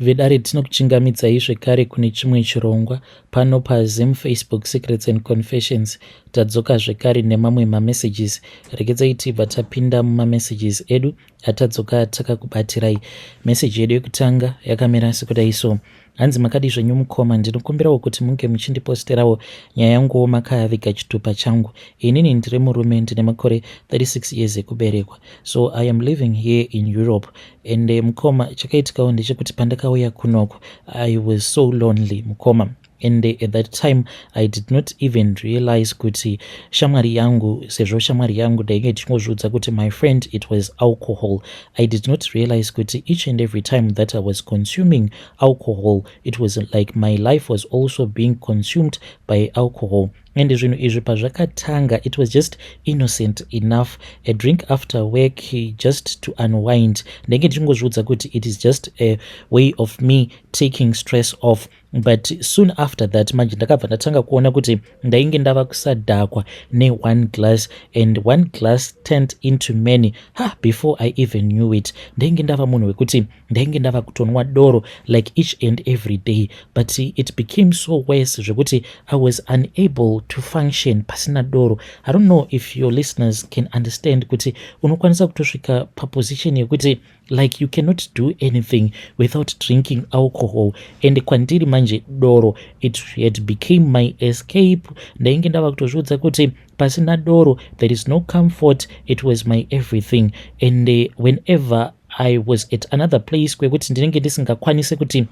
Vedare tinokuchingamidzai zvekare kune chimwe chirongwa pano paZim Facebook Secrets and Confessions. Tadzoka zvekare nemamwe mamessages. Regedzai tibva tapinda mumamessages edu atadzoka takakubatirai. Message yedu yekutanga yakamira sekudai so. Hanzi makadii zvenyu mukoma, ndinokumbirawo kuti munge muchindiposterawo nyaya yanguwo makaviga chitupa changu. Inini ndiri murume ndine makore 36 years ekuberekwa. So I am living here in Europe and mukoma chakaitikawo ndechekuti pandakauya kunoko I was so lonely mukoma and at that time I did not even realize kuti shamwari yangu, sezvo shamwari yangu ndainge ndichingozviudza kuti my friend it was alcohol. I did not realize kuti each and every time that I was consuming alcohol, it was like my life was also being consumed by alcohol. And zvinhu izvi pazvakatanga, it was just innocent enough, a drink after work just to unwind. Ndainge ndichingozviudza kuti it is just a way of me taking stress off. But soon after that manje ndakabva ndatanga kuona kuti ndainge ndava kusadhakwa ne-one glass, and one glass turned into many. Ha, before I even knew it, ndainge ndava munhu wekuti ndainge ndava kutonwa doro like each and every day. But it became so worse zvekuti I was unable to function pasina doro. I don't know if your listeners can understand kuti unokwanisa kutosvika paposition yekuti like you cannot do anything without drinking alcohol. And kwandiri manje doro, it had became my escape. Ndainge ndava kutozviudza kuti pasina doro there is no comfort. It was my everything. And whenever I was at another place kwekuti ndinenge ndisingakwanisi kuti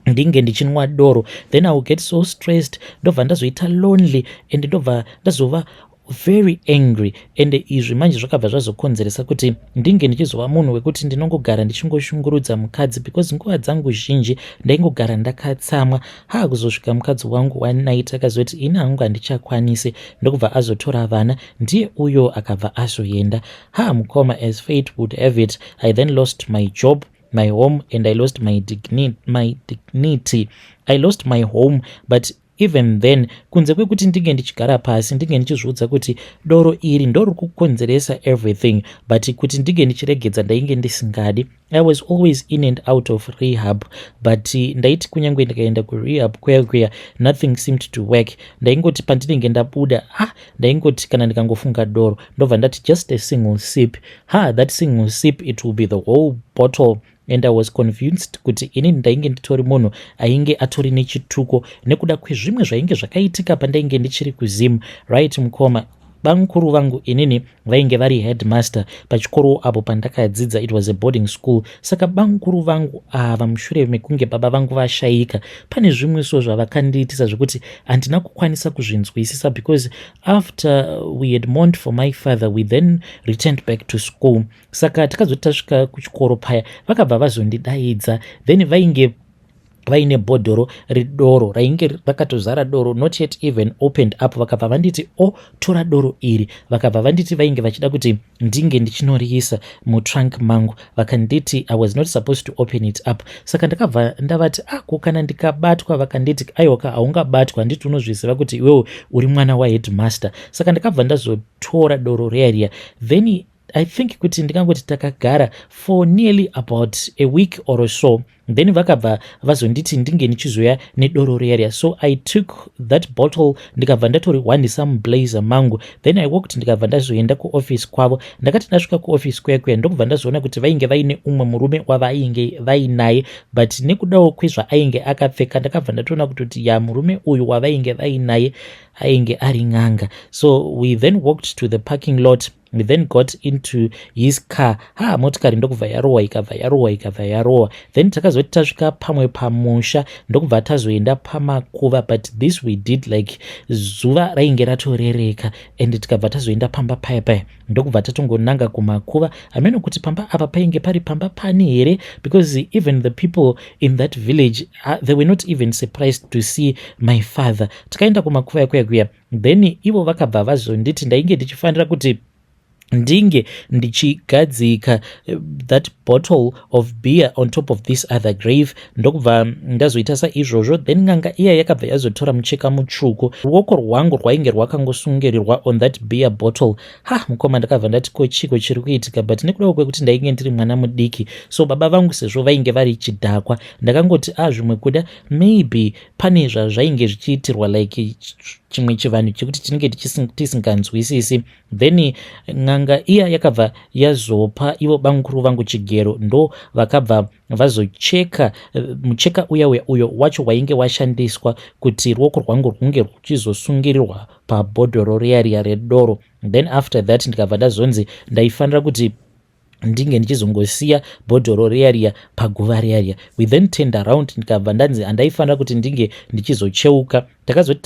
ndinge ndichinwa doro, then I will get so stressed, ndobva ndazoita lonely and ndobva ndazova very angry. Ende izvi manje zvakabva zvazokonzeresa kuti ndinge ndichizova munhu wekuti ndinongogara ndichingoshungurudza mukadzi, because nguva dzangu zhinji ndaingogara ndakatsamwa. Ha, kuzosvika mukadzi wangu one night akazoti, "Ini hangu handichakwanisi," ndokubva azotora vana, ndiye uyo akabva azoenda. Ha, mukoma, as fate would have it, I then lost my job, my home, and I lost my dignity. I lost my home. But even then, kunze kwekuti ndinge ndichigara pasi, ndinge ndichizviudza kuti doro iri ndo riri kukonzeresa everything, but kuti ndinge ndichiregedza ndainge ndisingadi. I was always in and out of rehab, but ndaiti kunyange ndikaenda kurehab kuya kuya, nothing seemed to work. Ndaingoti pandinenge ndabuda, ha, ndaingoti kana ndikangofunga doro, ndobva ndati just a single sip. Ha, that single sip, it will be the whole bottle. And I was convinced kuti inini ndainge nditori munhu ainge atori nechituko nekuda kwezvimwe zvainge zvakaitika pandainge ndichiri kuZim. Right mukoma, bamukuru vangu inini vainge vari headmaster pachikoro apo pandakadzidza. It was a boarding school. Saka bamukuru vangu ava, mushure mekunge baba vangu vashayika, pane zvimwe so zvavakandiitisa zvekuti handina kukwanisa kuzvinzwisisa, because after we had mourned for my father, we then returned back to school. Saka takazoti tasvika kuchikoro paya, vakabva vazondidaidza. Then vainge vaine bhodhoro redoro rainge rakatozara doro, not yet even opened up. Vakabva vanditi, "O, tora doro iri." Vakabva vanditi vainge vachida kuti ndinge ndichinoriisa mutrunk mangu. Vakanditi I was not supposed to open it up. Saka ndakabva ndavati, "Ako ah, kana ndikabatwa?" Vakanditi, "Aiwaka, haungabatwa, handiti unozviziva kuti iwewo uri mwana waheadmaster?" Saka ndakabva ndazotora doro riya riya. Then I think kuti ndingangoti takagara for nearly about a week or so, then vakabva vazonditi ndinge ndichizoya nedoro riya riya. So I took that bottle, ndikabva ndatoriwandisa mublazer mangu. Then I walked, ndikabva ndazoenda kuoffice kwavo. Ndakati ndasvika kuoffice kuya kuya, ndokubva ndazoona kuti vainge vaine umwe murume wavainge vainaye, but nekudawo kwezvaainge akapfeka, ndakabva ndatoona kutoti ya, murume uyu wavainge vainaye ainge ari n'anga. So we then walked to the parking lot. We then got into his car. Ha, motikari ndokubva yarohwa, ikabva yarohwa, ikabva yarohwa. Then takazoti tasvika pamwe pamusha, ndokubva tazoenda pamakuva. But this we did like zuva rainge ratorereka, and tikabva tazoenda pamba paya paya, ndokubva tatongonanga kumakuva. Hameno kuti pamba apa painge pari pamba pani here, because even the people in that village, they were not even surprised to see my father. Takaenda kumakuva yakuya kuya, then ivo vakabva vazonditi ndainge ndichifanira kuti Ndinge ndichigadzika that bottle of beer on top of this other grave. Ndokubva ndazoita saizvozvo. Then n'anga iya yakabva yazotora mucheka mutsvuku. Ruoko rwangu rwainge rwakangosungirirwa on that beer bottle. Ha, mukoma, ndakabva ndati, "Ko chiko chiri kuitika?" But nekudawo kwekuti ndainge ndiri mwana mudiki, so baba vangu sezvo vainge vari chidhakwa, ndakangoti, "A ah, zvimwe kuda maybe pane zvazvainge zvichiitirwa, like chimwe chivanhu chekuti tinenge tisinganzwisisi." Then n'anga iya yakabva yazopa ivo bamukuru vangu chigero. Ndo vakabva vazocheka mucheka uya uya, uyo wacho wainge washandiswa kuti ruoko rwangu rwunge ruchizosungirirwa pabhodhoro riya riya redoro. Then after that ndikabva ndazonzi ndaifanira kuti ndinge ndichizongosiya bhodhoro riya riya paguva riya riya. We then turned around. Ndikabva ndanzi handaifanira kuti ndinge ndichizocheuka. Takazoti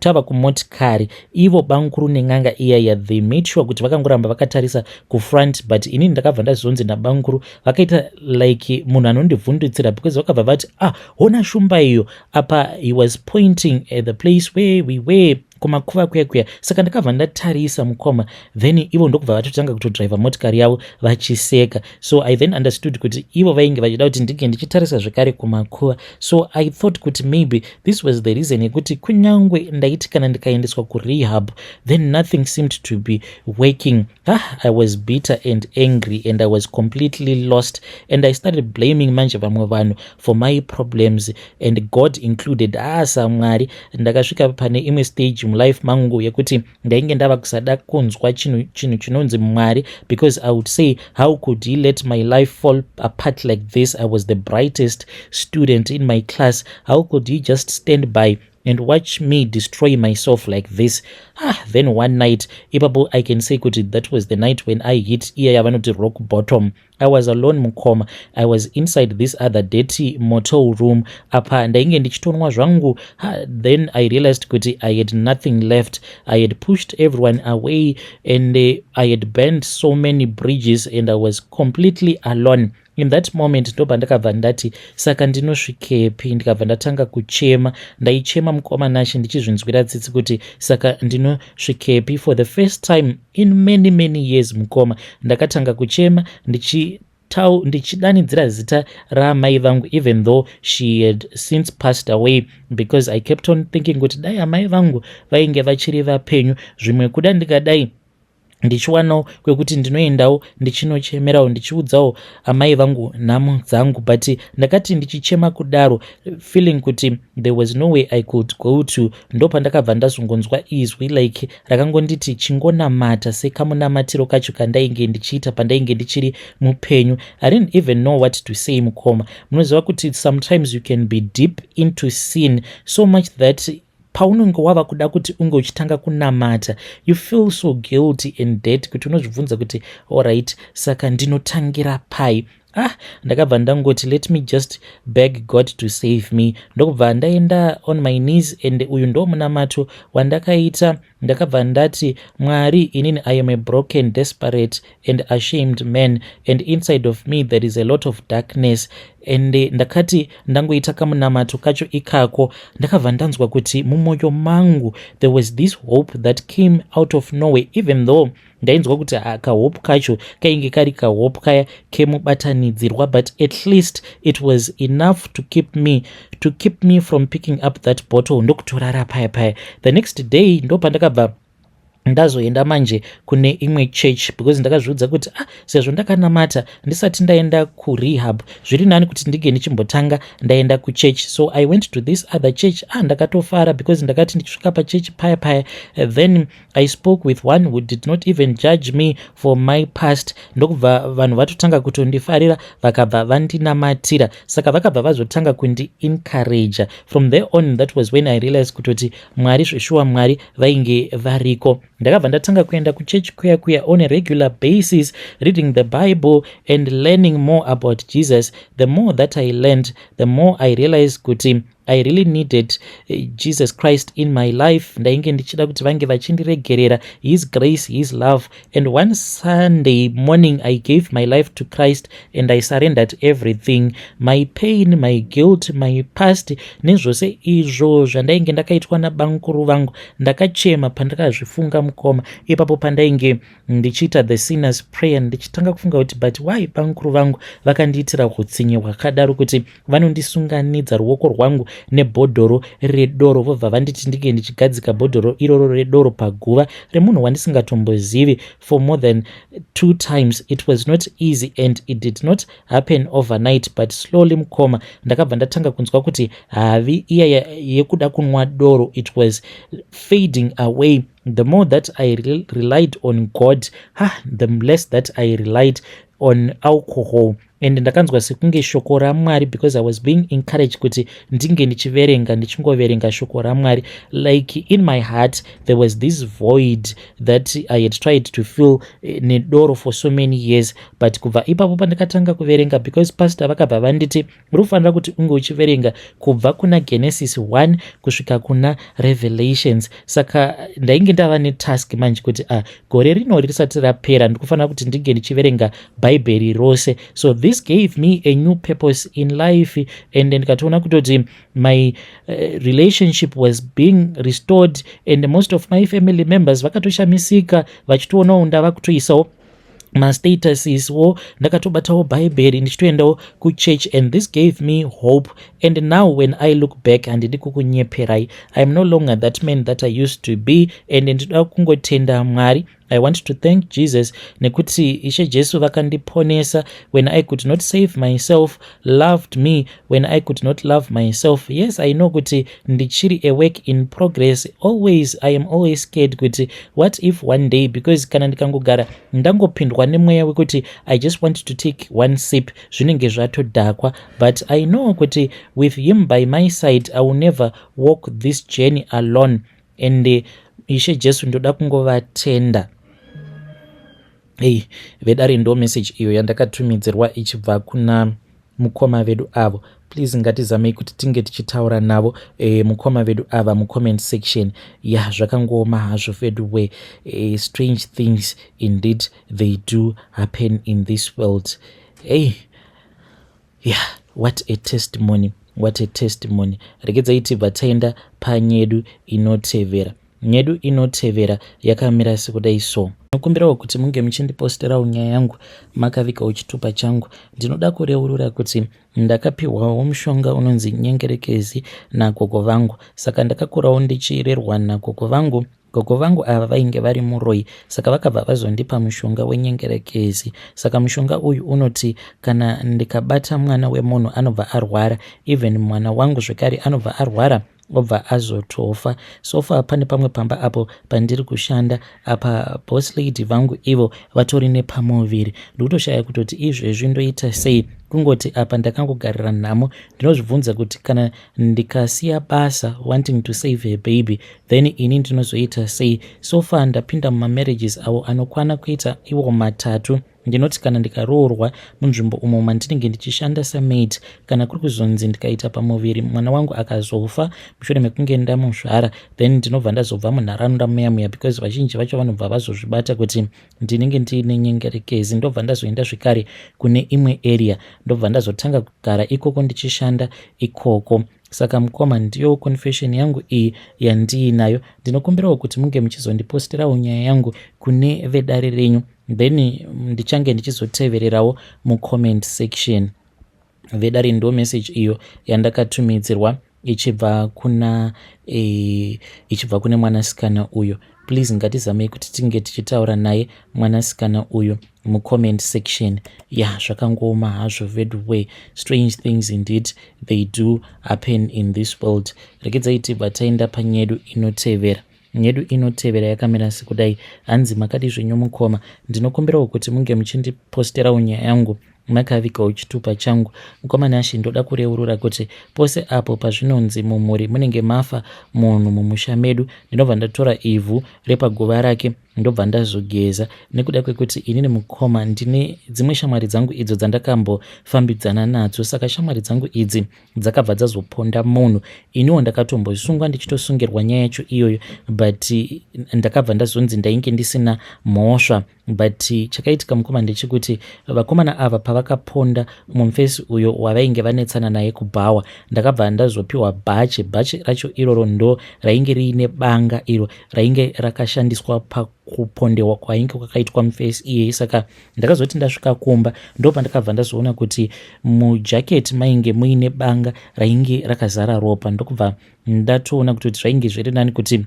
tava kumotikari, ivo bamukuru nen'anga iyaya, they made sure kuti vakangoramba vakatarisa kufront, but inini ndakabva ndazonzi nabamukuru vakaita like munhu anondivhundutsira, because vakabva vati, "Ah, hona shumba iyo." Apa he was pointing at the place where we were, kumakuva kuya kuya. Saka ndakabva ndatarisa, mukoma. Then ivo ndokubva vatotanga kutodhiraivha motikari yavo vachiseka. So I then understood kuti ivo vainge vachida kuti ndinge ndichitarisa zvekare kumakuva. So I thought kuti maybe this was the reason yekuti kunyangwe ndaiti kana ndikaendeswa kurehab, then nothing seemed to be working. Ah, I was bitter and angry and I was completely lost, and I started blaming manje vamwe vanhu for my problems, and God included. Ah, samwari, ndakasvika pane imwe stage mulife mangu yekuti ndainge ndava kusada kunzwa chinhu chinonzi Mwari, because I would say, "How could he let my life fall apart like this? I was the brightest student in my class. How could he just stand by and watch me destroy myself like this?" Ah, then one night ipapo, I can say kuti that was the night when I hit iya yavanoti rock bottom. I was alone, mukoma. I was inside this other dirty motel room. Apa ndainge ndichitonwa zvangu. Then I realized kuti I had nothing left. I had pushed everyone away and I had burned so many bridges and I was completely alone in that moment. Ndobva ndakabva ndati, "Saka ndinosvikepi?" Ndikabva ndatanga kuchema. Ndaichema, mukoma Nashe, ndichizvinzwira tsitsi kuti saka ndinosvikepi. For the first time in many, many years, mukoma, ndakatanga kuchema ndichidanidzira zita raamai vangu, even though she had since passed away, because I kept on thinking kuti dai amai vangu vainge vachiri vapenyu, zvimwe kuda ndikadai ndichiwanawo kwekuti ndinoendawo ndichinochemerawo, ndichiudzawo amai vangu nhamo dzangu. But ndakati ndichichema kudaro, feeling kuti there was no way I could go to, ndopandakabva ndazongonzwa izwi like rakangonditi, "Chingonamata sekamunamatiro kacho kandainge ndichiita pandainge ndichiri mupenyu." I didn't even know what to say, mukoma. Munoziva kuti sometimes you can be deep into sin so much that paunenge wava kuda kuti unge uchitanga kunamata, you feel so guilty and dead kuti unozvibvunza kuti, "Allright, saka ndinotangira pai?" Ah, ndakabva ndangoti, "Let me just beg God to save me." Ndokubva ndaenda on my knees, and uyu ndo munamato wandakaita. Ndakabva ndati, "Mwari, inini I am a broken, desperate and ashamed man, and inside of me there is a lot of darkness." And ndakati ndangoita kamunamato kacho ikako, ndakabva ndanzwa kuti mumwoyo mangu there was this hope that came out of nowhere, even though ndainzwa kuti kahope kacho kainge kari kahope kaya kemubatanidzirwa, but at least it was enough to keep me from picking up that bottle. Ndokutorara paya paya. The next day ndopandakabva ndazoenda manje kune imwe church, because ndakazviudza kuti, ah, sezvo ndakanamata ndisati ndaenda kurehab, zviri nani kuti ndinge ndichimbotanga ndaenda kuchurch. So I went to this other church. Ah, ndakatofara because ndakati ndichisvika pachechi paya paya, then I spoke with one who did not even judge me for my past. Ndokubva vanhu vatotanga kutondifarira, vakabva vandinamatira. Saka vakabva vazotanga kundiencourager. From there on, that was when I realized kutoti Mwari, zveshuwa Mwari vainge variko. Ndakabva ndatanga kuenda kuchechi kuya kuya on a regular basis, reading the Bible and learning more about Jesus. The more that I learned, the more I realized kuti I really needed Jesus Christ in my life. Ndainge ndichida kuti vange vachindiregerera, his grace, his love. And one Sunday morning I gave my life to Christ and I surrendered everything, my pain, my guilt, my past, nezvose izvo zvandainge ndakaitwa nabamukuru vangu. Ndakachema pandakazvifunga, mukoma. Ipapo pandainge ndichiita the sinner's prayer, ndichitanga kufunga kuti, but why bamukuru vangu vakandiitira utsinye hwakadaro, kuti vanondisunganidza ruoko rwangu nebhodhoro redoro, vobva vanditi ndinge ndichigadzika bhodhoro iroro redoro paguva remunhu wandisingatombozivi for more than two times? It was not easy and it did not happen overnight, but slowly, mukoma, ndakabva ndatanga kunzwa kuti havi iya yekuda kunwa doro, it was fading away. The more that I relied on God, ha, the less that I relied on alcohol. And ndakanzwa sekunge shoko raMwari, because I was being encouraged kuti ndinge ndichiverenga, ndichingoverenga shoko raMwari. Like, in my heart there was this void that I had tried to fill nedoro for so many years. But kubva ipapo pandakatanga kuverenga, because pastor vakabva vanditi uri kufanira kuti unge uchiverenga kubva kuna Genesis 1 kusvika kuna Revelations. Saka ndainge ndava netask manje kuti gore rinori risati rapera, ndikufanira kuti ndinge ndichiverenga Bhaibheri rose. So this gave me a new purpose in life, and ndikatoona kutoti my relationship was being restored, and most of my family members vakatoshamisika vachitoonawo ndava kutoisawo mastatuses wo, ndakatobatawo Bhaibheri, ndichitoendawo kuchurch, and this gave me hope. And now when I look back, handidi kukunyeperai, I am no longer that man that I used to be, and ndinoda kungotenda Mwari. I want to thank Jesus nekuti Ishe Jesu vakandiponesa when I could not save myself, loved me when I could not love myself. Yes, I know kuti ndichiri a work in progress always. I am always scared kuti what if one day, because kana ndikangogara ndangopindwa nemweya wekuti I just want to take one sip, zvinenge zvatodhakwa. But I know kuti with him by my side, I will never walk this journey alone. And Ishe Jesu ndoda kungovatenda. Ei, vedare, ndo message iyo yandakatumidzirwa ichibva kuna mukoma vedu avo. Please, ngatizamei kuti tinge tichitaura navo mukoma vedu ava mucomment section. Ya, zvakangooma hazvo vedu we. Strange things indeed, they do happen in this world. Hey, yeah, what a testimony, what a testimony. Regedzai tibva taenda panyedu inotevera. Nyedu inotevera yakamira sekudai. So ndinokumbirawo kuti munge muchindiposterawo nyaya yangu makavigawo chitupa changu. Ndinoda kureurura kuti ndakapiwawo mushonga unonzi nyengerekezi nagogo vangu. Saka ndakakurawo ndichirerwa nagogo vangu. Gogo vangu ava vainge vari muroi, saka vakabva vazondipa mushonga wenyengerekezi. Saka mushonga uyu unoti kana ndikabata mwana wemunhu, anobva arwara. Even mwana wangu zvekare anobva arwara, obva azotofa. So far pane pamwe pamba apo pandiri kushanda apa, boss lady vangu ivo vatori nepamuviri. Ndikutoshaya kutoti izvezvi ndoita sei. Kungoti apa ndakangogarira nhamo. Ndinozvibvunza kuti kana ndikasiya basa wanting to save a baby, then ini ndinozoita sei? So far ndapinda mumamarriages avo anokwana kuita iwo matatu. Ndinoti kana ndikaroorwa munzvimbo umo mandinenge ndichishanda samaid, kana kuri kuzonzi ndikaita pamuviri, mwana wangu akazofa mushure mekunge ndamuzvara, then ndinobva ndazobva munharaunda muya muya, because vazhinji vacho vanobva vazozvibata kuti ndinenge ndiine nyengerekezi. Ndobva ndazoenda zvekare kune imwe area, ndobva ndazotanga kugara ikoko, ndichishanda ikoko. Saka mukoma, ndiyo confession yangu iyi yandiinayo. Ndinokumbirawo kuti munge muchizondiposterawo nyaya yangu kune vedare renyu, then ndichange ndichizotevererawo mucomment section. Vedare, ndo message iyo yandakatumidzirwa ichibva kune mwanasikana uyo. Please, ngatizamei kuti tinge tichitaura naye mwanasikana uyu mucomment section. Ya, zvakangooma hazvo vedway. Strange things indeed, they do happen in this world. Regedzai tibva taenda panyedu inotevera. Nyedu inotevera yakamira sekudai. Hanzi, makadi zvenyu mukoma? Ndinokumbirawo kuti munge muchindiposterawo nyaya yangu makavigawo chitupa changu. Mukoma Nashe, ndoda kureurura kuti pose apo pazvinonzi mumhuri munenge mafa munhu mumusha medu, ndinobva ndatora ivhu repaguva rake. Ndobva ndazogeza nekuda kwekuti inini mukoma ndine dzimwe shamwari dzangu idzo dzandakambofambidzana nadzo. Saka shamwari dzangu idzi dzakabva dzazoponda munhu. Iniwo ndakatombosungwa ndichitosungirwa nyaya yacho iyoyo, but ndakabva ndazonzi ndainge ndisina mhosva. But chakaitika mukoma ndechekuti vakomana ava pavakaponda mumufesi uyo wavainge vanetsana naye kubhawa, ndakabva ndazopiwa bhachi. Bhachi racho iroro ndo rainge riine banga iro rainge rakashandiswa pakupondewa kwainge kwakaitwa mufesi iyeye. Saka ndakazoti ndasvika kumba ndo pandakabva ndazoona kuti mujaketi mainge muine banga rainge rakazara ropa, ndokubva ndatoona kuti zvainge zviri nani kuti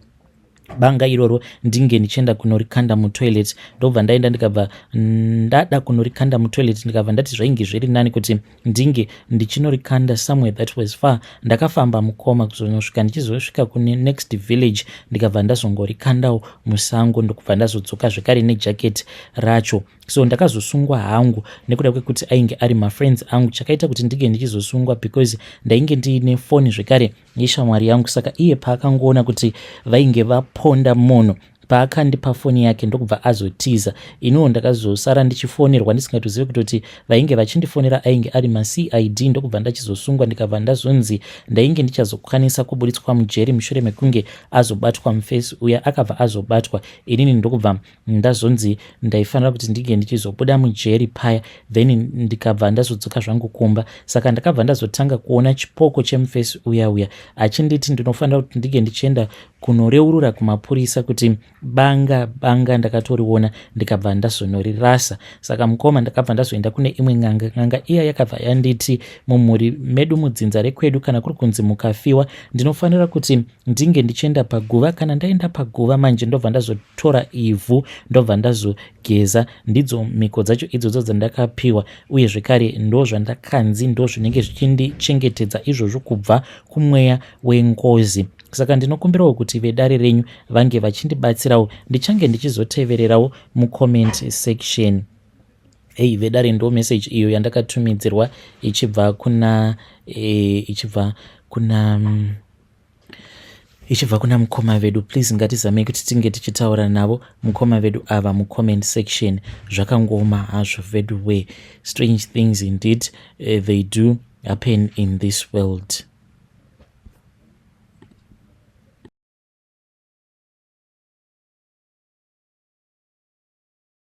banga iroro ndinge ndichienda kunorikanda mutoilet. Ndobva ndaenda, ndikabva ndada kunorikanda mutoilet, ndikabva ndati zvainge zviri nani kuti ndinge ndichinorikanda somewhere that was far. Ndakafamba mukoma kuzonosvika, ndichizosvika kune next village, ndikabva ndazongorikandawo musango, ndokubva ndazodzoka zvekare nejaketi racho. So ndakazosungwa hangu nekuda kwekuti ainge ari mafriends angu. Chakaita kuti ndinge ndichizosungwa because ndainge ndiine foni zvekare yeshamwari yangu. Saka iye paakangoona kuti vainge vaponda munhu, paakandipa foni yake ndokubva azotiza. Iniwo ndakazosara ndichifonerwa ndisingatozivi kutoti vainge vachindifonera ainge ari maCID, ndokubva ndachizosungwa, ndikabva ndazonzi ndainge ndichazokwanisa kuburitswa mujeri mushure mekunge azobatwa mufesi uya. Akabva azobatwa, inini ndokubva ndazonzi ndaifanira kuti ndinge ndichizobuda mujeri paya. Then ndikabva ndazodzoka zvangu kumba. Saka ndakabva ndazotanga kuona chipoko chemufesi uya uya achinditi ndinofanira kuti ndinge ndichienda kunoreurura kumapurisa kuti banga ndakatoriona, ndikabva ndazonorirasa. Saka mukoma, ndakabva ndazoenda kune imwe n'anga. N'anga iya yakabva yanditi mumhuri medu, mudzinza rekwedu, kana kuri kunzi mukafiwa, ndinofanira kuti ndinge ndichienda paguva. Kana ndaenda paguva manje, ndobva ndazotora ivhu, ndobva ndazogeza. Ndidzo mhiko dzacho idzodzo dzandakapiwa, uye zvekare ndo zvandakanzi ndo zvinenge zvichindichengetedza izvozvo kubva kumweya wengozi. Saka ndinokumbirawo kuti vedare renyu vange vachindibatsirawo. Ndichange ndichizotevererawo mucomment section. Hei vedare, ndo message iyo yandakatumidzirwa ichibva kuna mukoma vedu. Please, ngatizamei kuti tinge tichitaura navo mukoma vedu ava mucomment section. Zvakangoma hazvo vedu way. Strange things indeed, they do happen in this world.